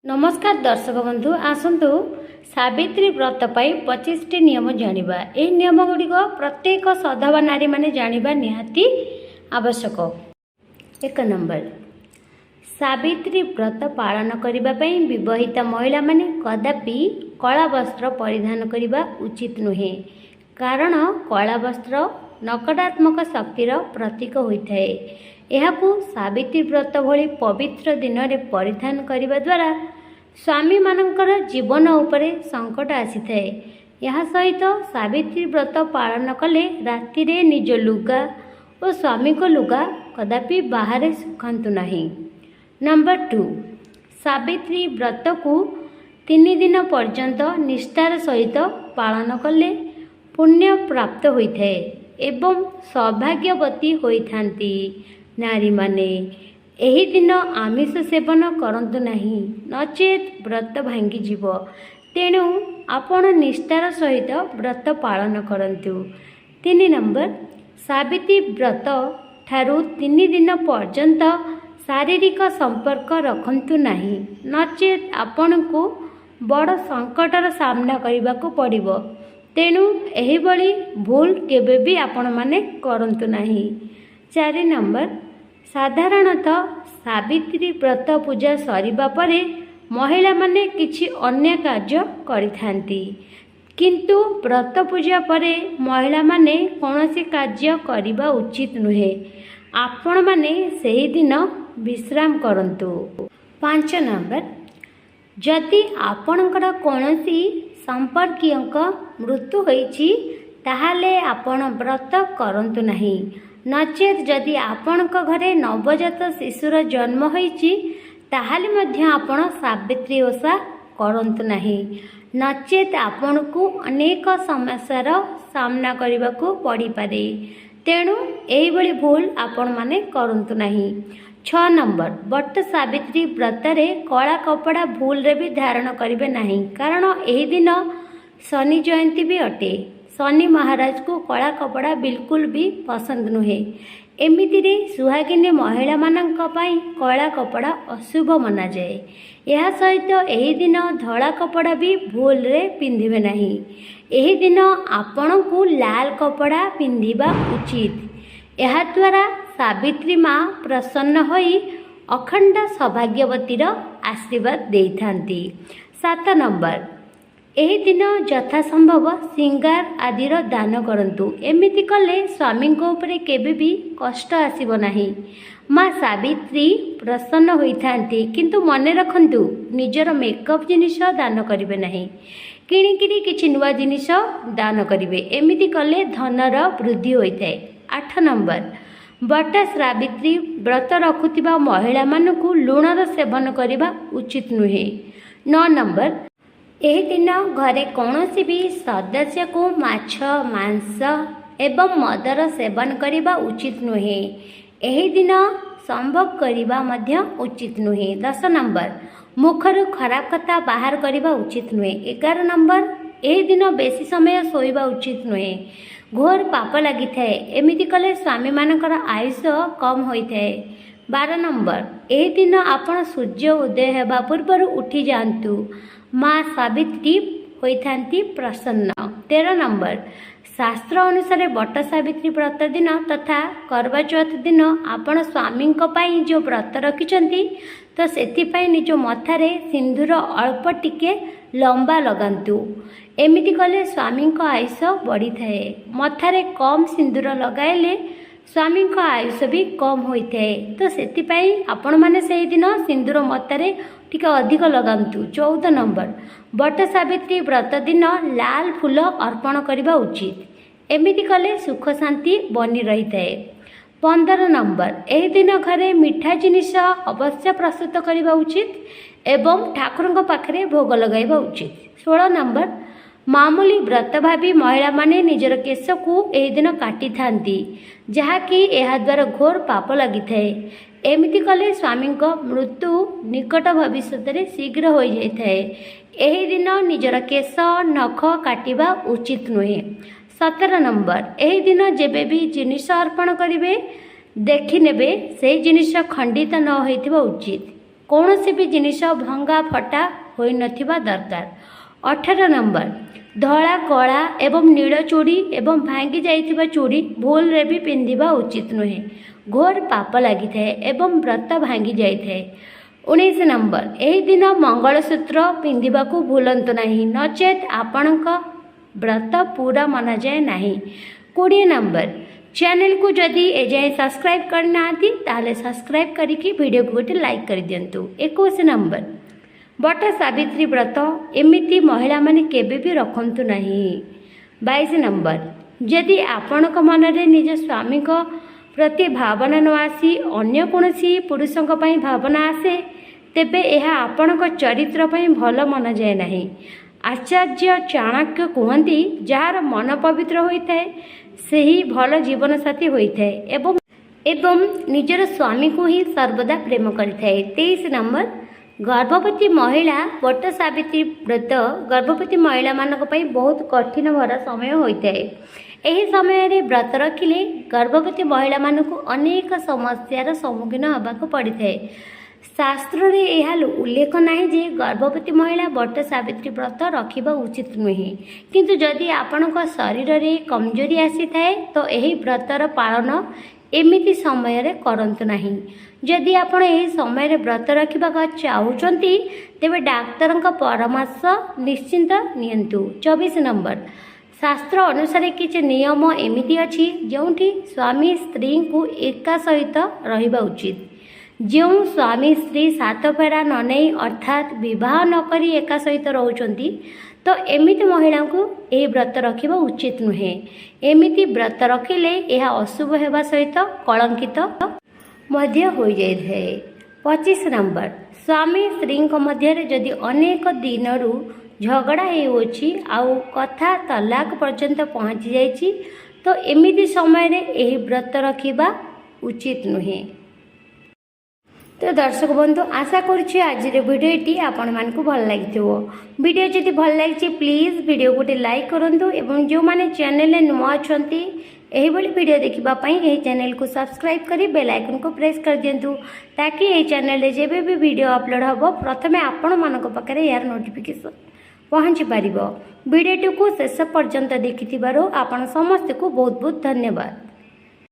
ନମସ୍କାର ଦର୍ଶକ ବନ୍ଧୁ, ଆସନ୍ତୁ ସାବିତ୍ରୀ ବ୍ରତ ପାଇଁ 25ଟି ନିୟମ ଜାଣିବା। ଏହି ନିୟମ ଗୁଡ଼ିକ ପ୍ରତ୍ୟେକ ସଧବା ନାରୀମାନେ ଜାଣିବା ନିହାତି ଆବଶ୍ୟକ। 1 ନମ୍ବର, ସାବିତ୍ରୀ ବ୍ରତ ପାଳନ କରିବା ପାଇଁ ବିବାହିତା ମହିଳାମାନେ କଦାପି କଳା ବସ୍ତ୍ର ପରିଧାନ କରିବା ଉଚିତ ନୁହେଁ, କାରଣ କଳା ବସ୍ତ୍ର ନକାରାତ୍ମକ ଶକ୍ତିର ପ୍ରତୀକ ହୋଇଥାଏ। ଏହାକୁ ସାବିତ୍ରୀ ବ୍ରତ ଭଳି ପବିତ୍ର ଦିନରେ ପରିଧାନ କରିବା ଦ୍ୱାରା ସ୍ୱାମୀମାନଙ୍କର ଜୀବନ ଉପରେ ସଙ୍କଟ ଆସିଥାଏ। ଏହା ସହିତ ସାବିତ୍ରୀ ବ୍ରତ ପାଳନ କଲେ ରାତିରେ ନିଜ ଲୁଗା ଓ ସ୍ୱାମୀଙ୍କ ଲୁଗା କଦାପି ବାହାରେ ଶୁଖାନ୍ତୁ ନାହିଁ। ନମ୍ବର 2, ସାବିତ୍ରୀ ବ୍ରତକୁ 3 ଦିନ ପର୍ଯ୍ୟନ୍ତ ନିଷ୍ଠାର ସହିତ ପାଳନ କଲେ ପୁଣ୍ୟ ପ୍ରାପ୍ତ ହୋଇଥାଏ ଏବଂ ସୌଭାଗ୍ୟବତୀ ହୋଇଥାନ୍ତି ନାରୀମାନେ। ଏହି ଦିନ ଆମିଷ ସେବନ କରନ୍ତୁ ନାହିଁ, ନଚେତ୍ ବ୍ରତ ଭାଙ୍ଗିଯିବ। ତେଣୁ ଆପଣ ନିଷ୍ଠାର ସହିତ ବ୍ରତ ପାଳନ କରନ୍ତୁ। 3 ନମ୍ବର, ସାବିତ୍ରୀ ବ୍ରତ ଠାରୁ 3 ଦିନ ପର୍ଯ୍ୟନ୍ତ ଶାରୀରିକ ସମ୍ପର୍କ ରଖନ୍ତୁ ନାହିଁ, ନଚେତ୍ ଆପଣଙ୍କୁ ବଡ଼ ସଙ୍କଟର ସାମ୍ନା କରିବାକୁ ପଡ଼ିବ। ତେଣୁ ଏହିଭଳି ଭୁଲ କେବେ ବି ଆପଣମାନେ କରନ୍ତୁ ନାହିଁ। 4 ନମ୍ବର, ସାଧାରଣତଃ ସାବିତ୍ରୀ ବ୍ରତ ପୂଜା ସରିବା ପରେ ମହିଳାମାନେ କିଛି ଅନ୍ୟ କାର୍ଯ୍ୟ କରିଥାନ୍ତି, କିନ୍ତୁ ବ୍ରତ ପୂଜା ପରେ ମହିଳାମାନେ କୌଣସି କାର୍ଯ୍ୟ କରିବା ଉଚିତ ନୁହେଁ। ଆପଣମାନେ ସେହିଦିନ ବିଶ୍ରାମ କରନ୍ତୁ। 5 ନମ୍ବର, ଯଦି ଆପଣଙ୍କର କୌଣସି ସମ୍ପର୍କୀୟଙ୍କ ମୃତ୍ୟୁ ହୋଇଛି, ତାହେଲେ ଆପଣ ବ୍ରତ କରନ୍ତୁ ନାହିଁ। ନଚେତ୍ ଯଦି ଆପଣଙ୍କ ଘରେ ନବଜାତ ଶିଶୁର ଜନ୍ମ ହୋଇଛି, ତାହେଲେ ମଧ୍ୟ ଆପଣ ସାବିତ୍ରୀ ଓଷା କରନ୍ତୁ ନାହିଁ, ନଚେତ୍ ଆପଣଙ୍କୁ ଅନେକ ସମସ୍ୟାର ସାମ୍ନା କରିବାକୁ ପଡ଼ିପାରେ। ତେଣୁ ଏହିଭଳି ଭୁଲ ଆପଣମାନେ କରନ୍ତୁ ନାହିଁ। 6 ନମ୍ବର, ବଟ ସାବିତ୍ରୀ ବ୍ରତରେ କଳା କପଡ଼ା ଭୁଲରେ ବି ଧାରଣ କରିବେ ନାହିଁ, କାରଣ ଏହି ଦିନ ଶନି ଜୟନ୍ତୀ ବି ଅଟେ। ଶନି ମହାରାଜକୁ କଳା କପଡ଼ା ବିଲକୁଲ ବି ପସନ୍ଦ ନୁହେଁ। ଏମିତିରେ ସୁହାଗିନୀ ମହିଳାମାନଙ୍କ ପାଇଁ କଳା କପଡ଼ା ଅଶୁଭ ମନାଯାଏ। ଏହା ସହିତ ଏହି ଦିନ ଧଳା କପଡ଼ା ବି ଭୁଲରେ ପିନ୍ଧିବେ ନାହିଁ। ଏହି ଦିନ ଆପଣଙ୍କୁ ଲାଲ କପଡ଼ା ପିନ୍ଧିବା ଉଚିତ। ଏହାଦ୍ୱାରା ସାବିତ୍ରୀ ମା ପ୍ରସନ୍ନ ହୋଇ ଅଖଣ୍ଡ ସୌଭାଗ୍ୟବତୀର ଆଶୀର୍ବାଦ ଦେଇଥାନ୍ତି। 7 ନମ୍ବର, ଏହି ଦିନ ଯଥାସମ୍ଭବ ସିଙ୍ଗାର ଆଦିର ଦାନ କରନ୍ତୁ। ଏମିତି କଲେ ସ୍ୱାମୀଙ୍କ ଉପରେ କେବେ ବି କଷ୍ଟ ଆସିବ ନାହିଁ। ମା ସାବିତ୍ରୀ ପ୍ରସନ୍ନ ହୋଇଥାନ୍ତି। କିନ୍ତୁ ମନେ ରଖନ୍ତୁ, ନିଜର ମେକଅପ୍ ଜିନିଷ ଦାନ କରିବେ ନାହିଁ। କିଣିକିରି କିଛି ନୂଆ ଜିନିଷ ଦାନ କରିବେ। ଏମିତି କଲେ ଧନର ବୃଦ୍ଧି ହୋଇଥାଏ। 8 ନମ୍ବର, ବଟ ସାବିତ୍ରୀ ବ୍ରତ ରଖୁଥିବା ମହିଳାମାନଙ୍କୁ ଲୁଣର ସେବନ କରିବା ଉଚିତ ନୁହେଁ। 9 ନମ୍ବର, ଏହି ଦିନ ଘରେ କୌଣସି ବି ସଦସ୍ୟକୁ ମାଛ, ମାଂସ ଏବଂ ମଦର ସେବନ କରିବା ଉଚିତ ନୁହେଁ। ଏହି ଦିନ ସମ୍ଭୋଗ କରିବା ମଧ୍ୟ ଉଚିତ ନୁହେଁ। 10 ନମ୍ବର, ମୁଖରୁ ଖରାପ କଥା ବାହାର କରିବା ଉଚିତ ନୁହେଁ। 11 ନମ୍ବର, ଏହି ଦିନ ବେଶୀ ସମୟ ଶୋଇବା ଉଚିତ ନୁହେଁ, ଘୋର ପାପ ଲାଗିଥାଏ। ଏମିତି କଲେ ସ୍ୱାମୀମାନଙ୍କର ଆୟୁଷ କମ୍ ହୋଇଥାଏ। 12 ନମ୍ବର, ଏହି ଦିନ ଆପଣ ସୂର୍ଯ୍ୟ ଉଦୟ ହେବା ପୂର୍ବରୁ ଉଠି ଯାଆନ୍ତୁ। ମା ସାବିତ୍ରୀ ହୋଇଥାନ୍ତି ପ୍ରସନ୍ନ। 13 ନମ୍ବର, ଶାସ୍ତ୍ର ଅନୁସାରେ ବଟ ସାବିତ୍ରୀ ବ୍ରତ ଦିନ ତଥା କରବା ଚୌଥ ଦିନ ଆପଣ ସ୍ୱାମୀଙ୍କ ପାଇଁ ଯେଉଁ ବ୍ରତ ରଖିଛନ୍ତି, ତ ସେଥିପାଇଁ ନିଜ ମଥାରେ ସିନ୍ଦୁର ଅଳ୍ପ ଟିକେ ଲମ୍ବା ଲଗାନ୍ତୁ। ଏମିତି କଲେ ସ୍ୱାମୀଙ୍କ ଆୟୁଷ ବଢ଼ିଥାଏ। ମଥାରେ କମ୍ ସିନ୍ଦୁର ଲଗାଇଲେ ସ୍ୱାମୀଙ୍କ ଆୟୁଷ ବି କମ୍ ହୋଇଥାଏ। ତ ସେଥିପାଇଁ ଆପଣମାନେ ସେହିଦିନ ସିନ୍ଦୁର ମଥାରେ ଟିକେ ଅଧିକ ଲଗାନ୍ତୁ। 14 ନମ୍ବର, ବଟ ସାବିତ୍ରୀ ବ୍ରତ ଦିନ ଲାଲ ଫୁଲ ଅର୍ପଣ କରିବା ଉଚିତ। ଏମିତି କଲେ ସୁଖ ଶାନ୍ତି ବନି ରହିଥାଏ। 15 ନମ୍ବର, ଏହି ଦିନ ଘରେ ମିଠା ଜିନିଷ ଅବଶ୍ୟ ପ୍ରସ୍ତୁତ କରିବା ଉଚିତ ଏବଂ ଠାକୁରଙ୍କ ପାଖରେ ଭୋଗ ଲଗାଇବା ଉଚିତ। 16 ନମ୍ବର, ମାମୁଲି ବ୍ରତ ଭାବି ମହିଳାମାନେ ନିଜର କେଶକୁ ଏହି ଦିନ କାଟିଥାନ୍ତି, ଯାହାକି ଏହାଦ୍ୱାରା ଘୋର ପାପ ଲାଗିଥାଏ। ଏମିତି କଲେ ସ୍ୱାମୀଙ୍କ ମୃତ୍ୟୁ ନିକଟ ଭବିଷ୍ୟତରେ ଶୀଘ୍ର ହୋଇଯାଇଥାଏ। ଏହି ଦିନ ନିଜର କେଶ, ନଖ କାଟିବା ଉଚିତ ନୁହେଁ। 17 ନମ୍ବର, ଏହି ଦିନ ଯେବେ ବି ଜିନିଷ ଅର୍ପଣ କରିବେ, ଦେଖିନେବେ ସେଇ ଜିନିଷ ଖଣ୍ଡିତ ନ ହୋଇଥିବା ଉଚିତ। କୌଣସି ବି ଜିନିଷ ଭଙ୍ଗା ଫଟା ହୋଇନଥିବା ଦରକାର। 18 ନମ୍ବର, ଧଳା, କଳା ଏବଂ ନୀଳ ଚୁଡ଼ି ଏବଂ ଭାଙ୍ଗି ଯାଇଥିବା ଚୁଡ଼ି ଭୁଲରେ ବି ପିନ୍ଧିବା ଉଚିତ ନୁହେଁ। ଘୋର ପାପ ଲାଗିଥାଏ ଏବଂ ବ୍ରତ ଭାଙ୍ଗି ଯାଇଥାଏ। 19 ନମ୍ବର, ଏହି ଦିନ ମଙ୍ଗଳସୂତ୍ର ପିନ୍ଧିବାକୁ ଭୁଲନ୍ତୁ ନାହିଁ, ନଚେତ୍ ଆପଣଙ୍କ ବ୍ରତ ପୁରା ମନାଯାଏ ନାହିଁ। 20 ନମ୍ବର, ଚ୍ୟାନେଲକୁ ଯଦି ଏଯାଏଁ ସବସ୍କ୍ରାଇବ୍ କରିନାହାନ୍ତି, ତାହେଲେ ସବସ୍କ୍ରାଇବ୍ କରିକି ଭିଡ଼ିଓକୁ ଗୋଟେ ଲାଇକ୍ କରିଦିଅନ୍ତୁ। 21 ନମ୍ବର, ବଟ ସାବିତ୍ରୀ ବ୍ରତ ଏମିତି ମହିଳାମାନେ କେବେ ବି ରଖନ୍ତୁ ନାହିଁ। 22 ନମ୍ବର, ଯଦି ଆପଣଙ୍କ ମନରେ ନିଜ ସ୍ୱାମୀଙ୍କ ପ୍ରତି ଭାବନା ନ ଆସି ଅନ୍ୟ କୌଣସି ପୁରୁଷଙ୍କ ପାଇଁ ଭାବନା ଆସେ, ତେବେ ଏହା ଆପଣଙ୍କ ଚରିତ୍ର ପାଇଁ ଭଲ ମନାଯାଏ ନାହିଁ। ଆଚାର୍ଯ୍ୟ ଚାଣକ୍ୟ କୁହନ୍ତି, ଯାହାର ମନ ପବିତ୍ର ହୋଇଥାଏ, ସେହି ଭଲ ଜୀବନସାଥୀ ହୋଇଥାଏ ଏବଂ ନିଜର ସ୍ୱାମୀକୁ ହିଁ ସର୍ବଦା ପ୍ରେମ କରିଥାଏ। 23 ନମ୍ବର, ଗର୍ଭବତୀ ମହିଳା, ବଟ ସାବିତ୍ରୀ ବ୍ରତ ଗର୍ଭବତୀ ମହିଳାମାନଙ୍କ ପାଇଁ ବହୁତ କଠିନ ଭରା ସମୟ ହୋଇଥାଏ। ଏହି ସମୟରେ ବ୍ରତ ରଖିଲେ ଗର୍ଭବତୀ ମହିଳାମାନଙ୍କୁ ଅନେକ ସମସ୍ୟାର ସମ୍ମୁଖୀନ ହେବାକୁ ପଡ଼ିଥାଏ। ଶାସ୍ତ୍ରରେ ଏହା ଉଲ୍ଲେଖ ନାହିଁ ଯେ ଗର୍ଭବତୀ ମହିଳା ବଟ ସାବିତ୍ରୀ ବ୍ରତ ରଖିବା ଉଚିତ ନୁହେଁ। କିନ୍ତୁ ଯଦି ଆପଣଙ୍କ ଶରୀରରେ କମଜୋରି ଆସିଥାଏ, ତ ଏହି ବ୍ରତର ପାଳନ ଏମିତି ସମୟରେ କରନ୍ତୁ ନାହିଁ। ଯଦି ଆପଣ ଏହି ସମୟରେ ବ୍ରତ ରଖିବାକୁ ଚାହୁଁଛନ୍ତି, ତେବେ ଡାକ୍ତରଙ୍କ ପରାମର୍ଶ ନିଶ୍ଚିନ୍ତ ନିଅନ୍ତୁ। 24 ନମ୍ବର, ଶାସ୍ତ୍ର ଅନୁସାରେ କିଛି ନିୟମ ଏମିତି ଅଛି, ଯେଉଁଠି ସ୍ୱାମୀ ସ୍ତ୍ରୀଙ୍କୁ ଏକା ସହିତ ରହିବା ଉଚିତ। ଯେଉଁ ସ୍ୱାମୀ ସ୍ତ୍ରୀ ସାତ ଫେରା ନ ନେଇ, ଅର୍ଥାତ୍ ବିବାହ ନ କରି ଏକା ସହିତ ରହୁଛନ୍ତି, ତ ଏମିତି ମହିଳାଙ୍କୁ ଏହି ବ୍ରତ ରଖିବା ଉଚିତ ନୁହେଁ। ଏମିତି ବ୍ରତ ରଖିଲେ ଏହା ଅଶୁଭ ହେବା ସହିତ କଳଙ୍କିତ ମଧ୍ୟ ହୋଇଯାଇଥାଏ। 25 ନମ୍ବର, ସ୍ୱାମୀ ସ୍ତ୍ରୀଙ୍କ ମଧ୍ୟରେ ଯଦି ଅନେକ ଦିନରୁ ଝଗଡ଼ା ହେଉଅଛି ଆଉ କଥା ତଲାକ ପର୍ଯ୍ୟନ୍ତ ପହଞ୍ଚି ଯାଇଛି, ତ ଏମିତି ସମୟରେ ଏହି ବ୍ରତ ରଖିବା ଉଚିତ ନୁହେଁ। ତ ଦର୍ଶକ ବନ୍ଧୁ, ଆଶା କରୁଛି ଆଜିର ଭିଡ଼ିଓଟି ଆପଣମାନଙ୍କୁ ଭଲ ଲାଗିଥିବ। ଭିଡ଼ିଓ ଯଦି ଭଲ ଲାଗିଛି, ପ୍ଲିଜ୍ ଭିଡ଼ିଓ ଗୋଟେ ଲାଇକ୍ କରନ୍ତୁ ଏବଂ ଯେଉଁମାନେ ଚ୍ୟାନେଲରେ ନୂଆ ଅଛନ୍ତି, ଏହିଭଳି ଭିଡ଼ିଓ ଦେଖିବା ପାଇଁ ଏହି ଚ୍ୟାନେଲକୁ ସବସ୍କ୍ରାଇବ୍ କରି ବେଲ୍ ଆଇକନ୍କୁ ପ୍ରେସ୍ କରିଦିଅନ୍ତୁ, ତାକି ଏହି ଚ୍ୟାନେଲରେ ଯେବେ ବି ଭିଡ଼ିଓ ଅପଲୋଡ଼ ହେବ, ପ୍ରଥମେ ଆପଣମାନଙ୍କ ପାଖରେ ଏହାର ନୋଟିଫିକେସନ୍ ପହଞ୍ଚି ପାରିବ। ଭିଡ଼ିଓଟିକୁ ଶେଷ ପର୍ଯ୍ୟନ୍ତ ଦେଖିଥିବାରୁ ଆପଣ ସମସ୍ତଙ୍କୁ ବହୁତ ବହୁତ ଧନ୍ୟବାଦ।